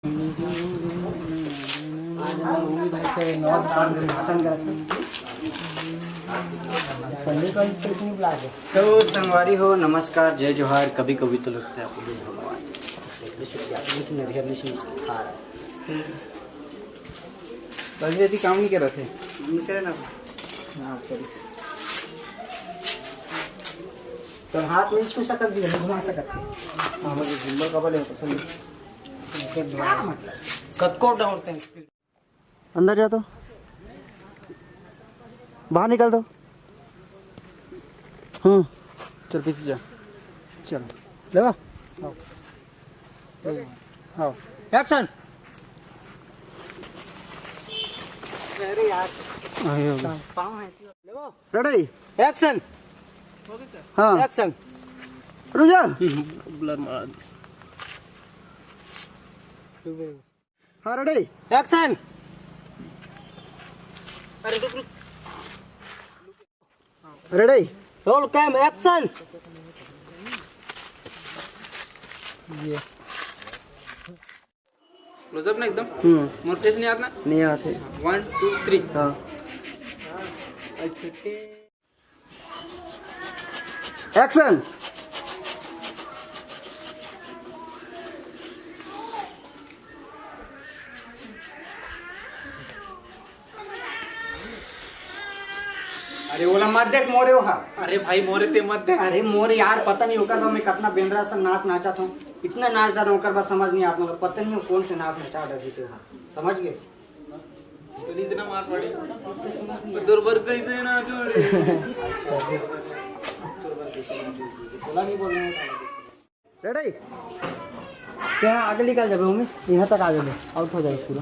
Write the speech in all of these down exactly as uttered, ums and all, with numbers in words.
आज हम लोग उम्मीद है कि नौ तार उद्घाटन करते हैं। पंडित को इस तरह से नहीं बुला के। तो संगवारी हो, नमस्कार, जय जोहार। कभी कभी तो लगता है पुलिस भगवान। कुछ नरियर नहीं समझ के खा रहा है। तो अभी यदि काम नहीं कर रहे थे। नहीं करे ना। हाँ, चलिए। तो हाथ में छू सकत भी है, घुमा सकत है। हाँ, मुझे झुम्बर का बने पसंद है। क्या मतलब? सबको डाउन टेंस। अंदर जा तो, बाहर निकल तो। हम्म, चल पीछे जा, चल। ले आओ। हाँ, एक्शन। अरे यार। आयो। पाँव है। Ready, action. हाँ, एक्शन। रुक जा। ब्लर मार। हाँ, रेडी, एक्शन। अरे रुक, रुक। Ready, roll cam, action. ये क्लोजअप ना एकदम। हम्म। मोर फेस नहीं आता ना। नहीं आते। One two three. हाँ। अच्छा, एक्शन। अरे ओला मत देख, मोरे ओहा। अरे भाई, मोरे ते मत देख। अरे मोर यार, पता नहीं ओकर बर मैं कतना बेंदरा से नाच नाचत हूँ। इतना नाच डाला ओकर बर, समझ नहीं आप लोग, पता नहीं वो कौन से नाच नचा डर जीते ओहा। समझ गए? तो इतना मार पड़ी। तो तोर बर कैसे ना जोड़े। बोला नहीं बोलने में। रेडी? क्या आगे निकल जाबे, हमें यहाँ तक आ जाबे, आउट हो जाए पूरा।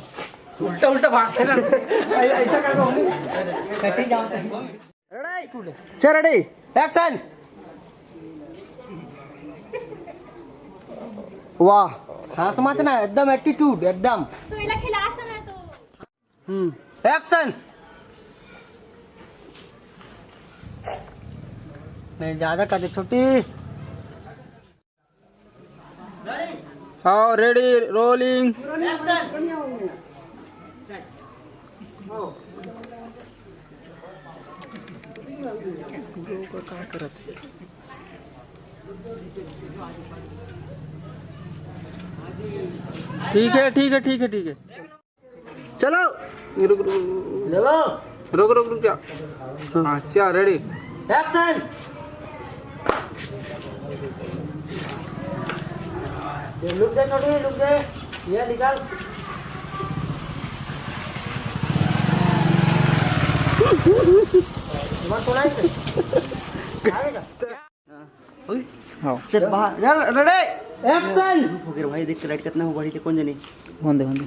उल्टा उल्टा भागते ना। ऐसा कर दो हमें। कटी जाओ। रेडी? चल, रेडी, एक्शन। वाह। हाँ, समझ ना, एकदम एटीट्यूड, एकदम। तो इला खिला समय तो। हम्म। एक्शन। नहीं, ज्यादा कर दे, छोटी। हाँ, रेडी, रोलिंग। ठीक है, ठीक है, ठीक है, ठीक है। चलो। रुक, रुक, रुक। चलो। रुक, रुक, रुक जा। हाँ, चल, रेडी। एक्शन। ये लुक दे, छोटी, लुक दे। ये निकाल। तुम्हारा सुनाई से? आएगा? हाँ। चल बाहर। यार, रेडी? एक्शन। हो गया भाई, देख के लाइट कितना हो बढ़ी थे, कौन जानी। होने दे, होने दे।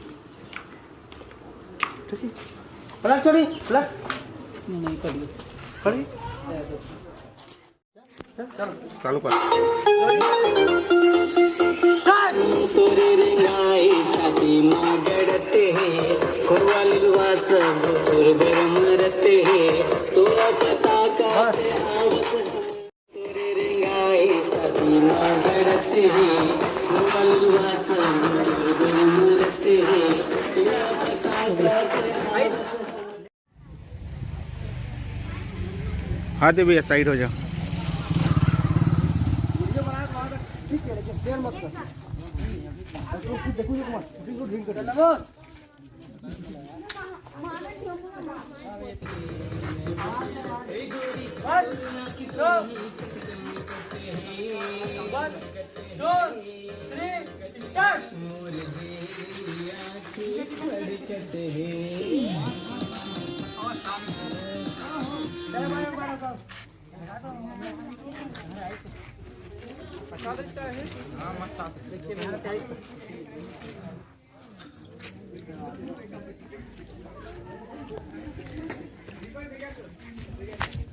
ठीक है। पलट छोड़ी, पलट। नहीं, पड़ी। पड़ी? चालू कर। तोरे रेंगाई छाती मा गड़ते हैं, खोरवा लिलवा सब तोर बर मरते हैं, तोला पता का बस। हाँ दे भैया, साइड हो जाओ। वीडियो बना के वहाँ पे ठीक है, लेकिन शेयर मत कर। देखो, देखो, देखो, मत, शूटिंग को ढील कर।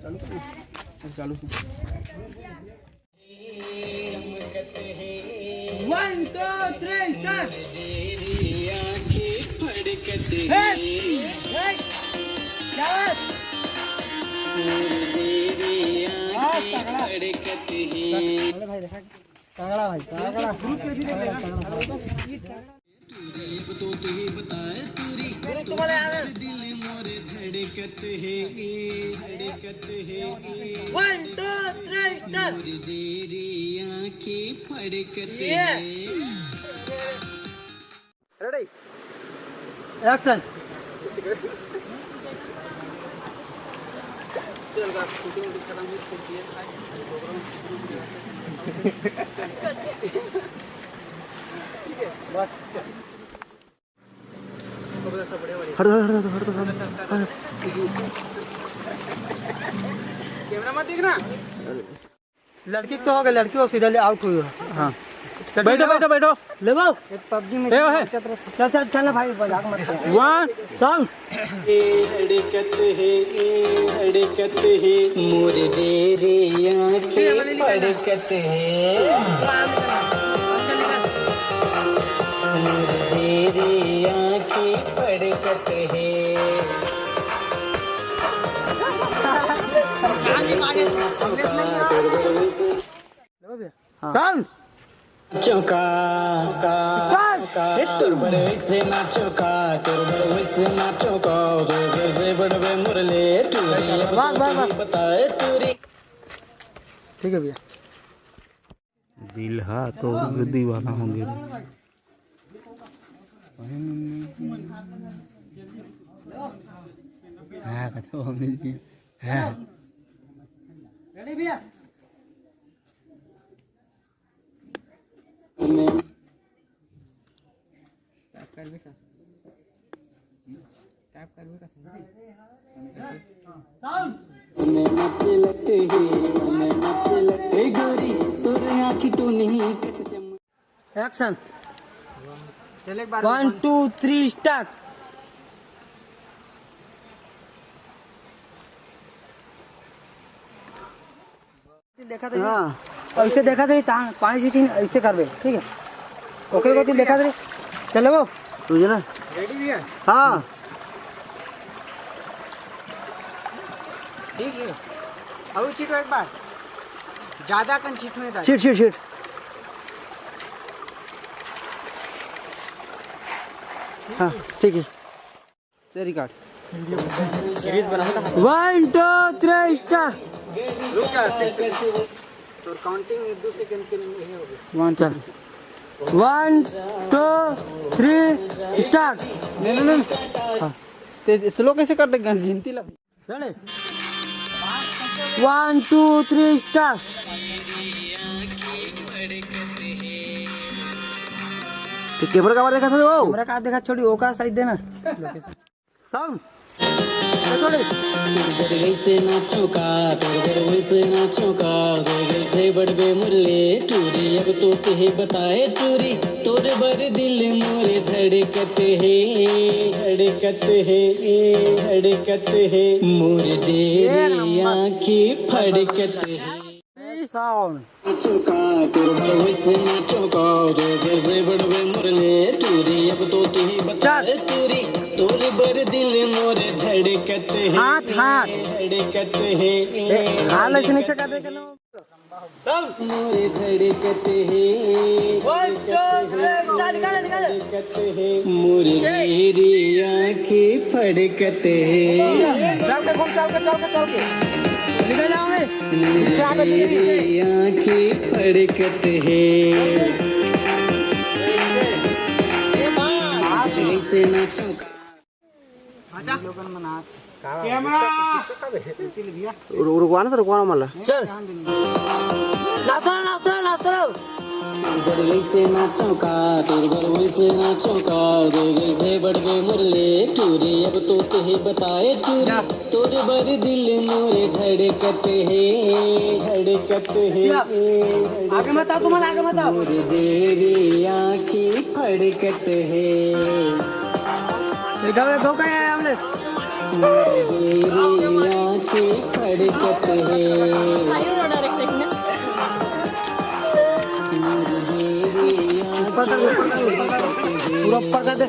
चालू कर। चालू से। One, two, three, start. Hey! Hey! क्या बात? हाँ, तगड़ा। अरे भाई, देखा, तगड़ा भाई, तगड़ा। ग्रुप में भी देख लेना। तो तुही बताए टूरी, गुरु तुम्हारे आ गए। दिल मोर धड़कत है, धड़कत है। One, two, three, start. मोर जेरी आंखें फड़कत ये। है। Ready? Action. चल, रात shooting भी खत्म हुई, फिर ये था, program शुरू हुआ। ठीक है, बस, चल। हट, हट, हट, हट, हट, हट। Camera मत देखना। लड़की तो हो गई, लड़की हो सीधा ले आउट हुई हो। हाँ। चल, बैठो, ले बैठो, बैठो। ले वो। एक पबजी में ए, है। चल, चल, चल ना भाई, मजाक मत कर। One। Sound। ए हरकत है, ए हरकत है, मोर जेरी आंखें फड़कत है। मोर जेरी आंखें फड़कत है। हाँ। Sound। चौका, चौका, ए, तुरबर वैसे ना चौका, तुरबर वैसे ना चौका, तुरबर से बड़वे मुरले, टूरी, अब वाह, वाह, वाह। बताए टूरी। ठीक है भैया। दिल हा तो दीवाना होंगे। हाँ, कथा हो गई। हाँ। Ready भैया? Tap कर भी सर। Tap कर भी कर सर। Sound। ए गोरी, तोरे आँखी तो नहीं कस चम- Action। चल एक बार One, two, three, start। देखा था हाँ। ऐसे देखा था, तान पानी से छीन ऐसे करबे, ठीक है? ओके, को तू देखा था, चलो वो। तुझे ना? Ready भैया? हाँ। ठीक है। अब छीटो एक बार। ज्यादा कन छीटने डाल। छीट, छीट, छीट। हाँ, ठीक है। चल, record। One, two, three, start। रुक जा, फिर से। तोर counting एक दो second के लिए ये हो गया। One, चल। One, two, three, start। नहीं, नहीं, नहीं। हाँ। ते slow कैसे कर दे गन-, गिनती ला। One, two, three, start। तो camera का बार देखा था वो? Camera का देखा छोड़ी, वो का side देना। Sound। ए, छोड़ी। तोर घर वैसे नाचो का, तोर घर वैसे नाचो का, तोर घर से बड़बे मुरले टूरी, अब तो कहे बताए टूरी, तोर बर दिल मोर धड़कत है, धड़कत है, धड़कत है, मोर ये जेरी नंबर। आँखी फड़कत है। Sound। नाचो का, तोर घर वैसे नाचो का, तोर घर से बड़बे मुरले टूरी, अब तो तुही बताए टूरी, तोर बर दिल मोर धड़कत है, हाथ, हाथ। धड़कत है, ए, हाल ऐसे नीचे कर दे के ना। Sound। मोर धड़कत है, One, two, three, निकाल, निकाल, निकाल। धड़कत है, मोर जेरी आँखी फड़कत है। चल के घूम, चल के, चल के, चल के। निकल जाओ बे। पीछे आ बे, पीछे, पीछे। आँखी फड़कत है। आप ऐसे नाचो का। Camera। रु-, रुकवाना तो रुकवाना मला। चल। नाचो, नाचो, नाचो। तोर घर वैसे नाचो का, तोर घर वैसे नाचो का, तोर घर से बड़बे मुरले टूरी, अब तो तुही बताए टूरी, तोर बर दिल मोर धड़कत है, धड़कत है, या। आगे मत आओ, तुम आगे मत आओ। मोर जेरी आँखी फड़कत है। देखो, देखो, क्या है हमने? मोर जेरी आँखी फड़कत है। मोर जेरी आँखी फड़कत है। पूरा ऊपर कर दे।